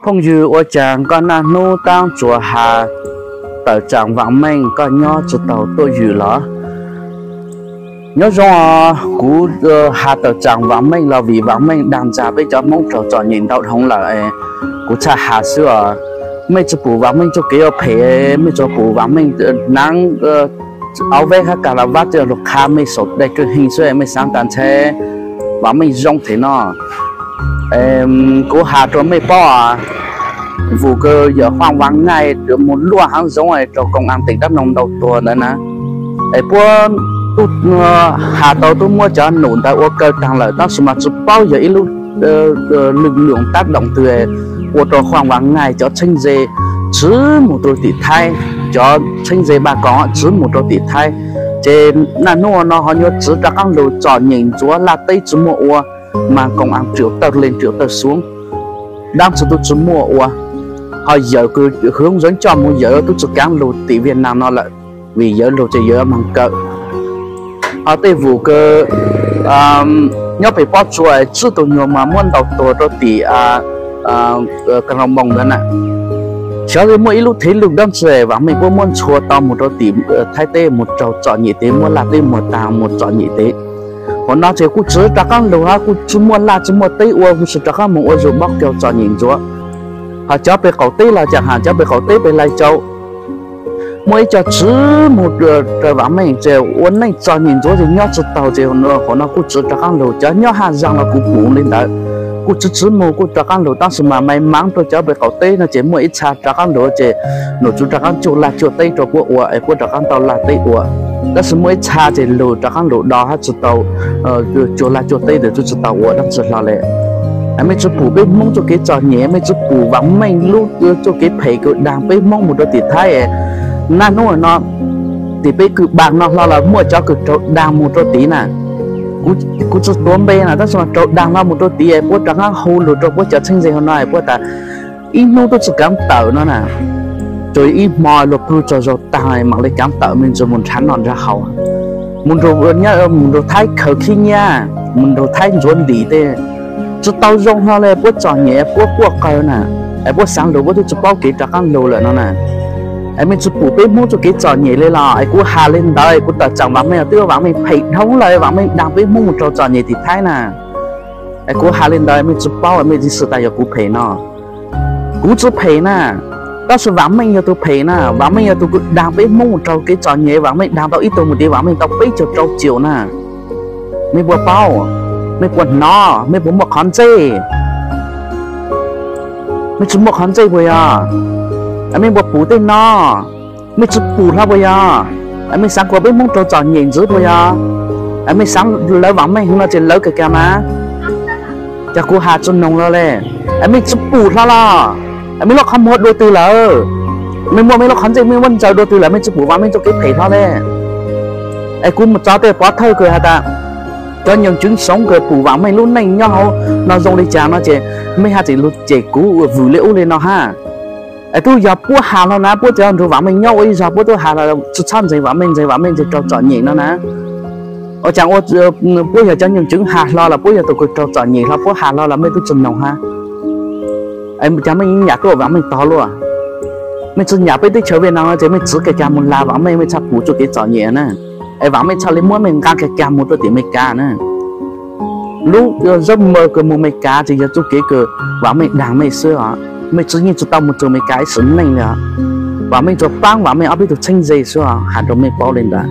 Phooj ywg, ua cas koj naj hnub taab tsuas has tawm tsaam Vaam Meej, koj nyob tsi tau tuaj ywm los? Nyob zoo os, kuv has tawm tsaam Vaam Meej los vim Vaam Meej daag ntxag peb cov Hmoob raug txom nyem ntau dhau lawm, kuv txhaj has xwb os. Mej tsi pum Vaam Meej txuj kev ua phem, mej tsuas pum Vaam Meej hnav auv veb hab kas las vab tej lug qha mej saum daim kawg heev xwb, mej xaav tas ntshai Vaam Meej zoo them no. Kuv has rua mej paub, vus kws yawm Huaaj Vaas Ngaij moog luaj haav zoov rua koom as teem dlaab noo ntau tuag ntawd na, es puab has tau tub muab cov num ntawd ua kaw taag lawm, tab sis mas tsi paub yog ib lub lwm lwm tab doom twg ua rua Huaaj Vaas Ngaij cov txheeb ze tsi moog rua tim Thaib, cov txheeb ze paj koom tsi moog rua tim Thaib. Ces naj hnub no ho nyuas txiv rov qaab lug txom nyem ntxuav laj teb tsi muaj ua, mas koom as riam tawg leej riam tawg xuv, dlaab tsi tub tsi muaj ua. Ho yawm kws hwv zov coj moog yawm tub tsi kaav lug tim Viaj Nam no lawm, vim yawm lug ces yawm moog kawm. Ho tej vus kws nyob pem pob tsuas tswb tug nyuas mas muab ntau tuag rua tim Ka Nroo Moos ntawd na. Xyov muaj ib lub thev lug dlaab tsi Vaam Meej puab muab ntxhua tau moog rua tim Thaib teb moog raug txom nyem tes, muab laj teb muag taag moog txom nyem tes. Qhov no ces kuj tsi rov qaab lug hab kuj tsi muaj laj tsi muaj teb ua, kuj tsi rov qaab moog ua zug pob kaug txom nyem ntxuav. Ho cov pem qaum teb los caag has, cov pem qaum teb pem Lais Cau, muaj ib co tsi moog raws Vaam Meej ces ua neej txom nyem ntxuav ces nyob tsi taug ces qhov no kuj tsi rov qaab lug. Cov nyob Haj Zaag los kuv pum le ntawd, kuj tsi tsi moog kuj rov qaab lug, tab sis mas maiv maav rua cov pem qaum teb no ces muaj ib txha rov qaab lug ces num tswv rov qaab cuag laj cuag teb rua puab ua es puab rov qaab tau laj teb ua. Tab sis muaj ib txha ces lug rov qaab lug do hab tsi tau cuag laj cuag teb tes tub tsi tau ua dlaab tsi hlo le. Mej tsi pum peb Hmoob txuj kev txom nyem, mej tsi pum Vaam Meej lub txuj kev phem kws daag peb Hmoob moog rua tim Thaib. Naj hnub no tim peb kws Npaas no hlo los muaj cov kws raug daag moog rua tid na. Kuv tsi tuav npe na, tab sis mas raug daag hlo moog rua tid, puab rov qaab hu lug rua puab cov txheeb ze hov no puab tas ib hnub tub tsi kaav tawm no na, tsuas ib hmo luag pw tsaug zug taag maam le kaav tawm me ntsis moog nrhav noj nrhav haus, moog nrug Thaib khaws khib nyiab, moog nrug Thaib ntxuav ntim tej. Tsi tau zoo hlo le, puab txom nyem puab quaj qw na, es puab xaav lug puab tub tsi paub kev rov qaab lug lawm no na. Es mej tsi pum peb Hmoob txuj kev txom nyem le los? Es kuv has le ntawd, kuv tawm tsaam Vaam Meej twb Vaam Meej phem dhau lawm, Vaam Meej daag peb Hmoob moog raug txom nyem tim Thaib na. Es kuv has le ntawd mej tsi paub, mej tsi xwm tas yog kuv phem no. Kuv tsi phem na, tab sis Vaam Meej yog tug phem na. Vaam Meej yog tug kws daag peb Hmoob moog raug kev txom nyem, Vaam Meej daag tau ib tug mus tid Vaam Meej tau peb caug rau cium na. Mej puas paub? Mej puas hnov? Mej puas muaj qhov ntxej? Mej tsi muaj qhov ntxej puas yog? Mej puas pum tej no? Mej tsi pum hlo puas yog? Mej xaav kuas peb Hmoob raug txom nyem ntxiv puas yog? Mej xaav lawv Vaam Meej no ces lawv kag kag mas. Cas kuv has tsi noog hlo le? Mej tsi pum hlo los? Mej lub qhov muag dua twg lawm? Mej muaj mej lub qhov ntxej mej muab ntsaws dua twg lawm? Mej tsi pum Vaam Meej txuj kev phem hlo le? Es kuv mus txog tej pov thawj kws has tas cov nyoog tswv soov kws pum Vaam Meej lub neej nyob hauv no zoo li cas no ces mej haj tseem lug cem kuv vwm li ub li no hab. Es tub yog puab has hlo na, puab tsi nrug Vaam Meej nyob ua ib zog, puab tub has hlo tsi txhob ntseeg Vaam Meej, ntseeg Vaam Meej ntseeg raug txom nyem no na. Ua cas puab yog cov nyoog tswv has hlo los puab yog tug kws raug txom nyem hlo, puab has hlo los mej tub tsi noog hab? Cas mej nyam tuaj Vaam Meej tog luaj? Mej tsi nyam peb teb chaws Viaj Nam no ces mej txiv kag kag mus las Vaam Meej, mej txhaj pum txuj kev txom nyem na. Es Vaam Meej txhaj le muab mej nqaa kag kag mus rua tim Amelikas na. Lub zaub mawg kws mus Amelikas ces yog txuj kev kws Vaam Meej daag mej xwb os. Mej tsi yeej tsi tau mus txug Amelikas ib sim neej li os. Vaam Meej tsuas paab Vaam Meej ob peb tug txheeb ze xwb os, has rua mej paub li ntawd.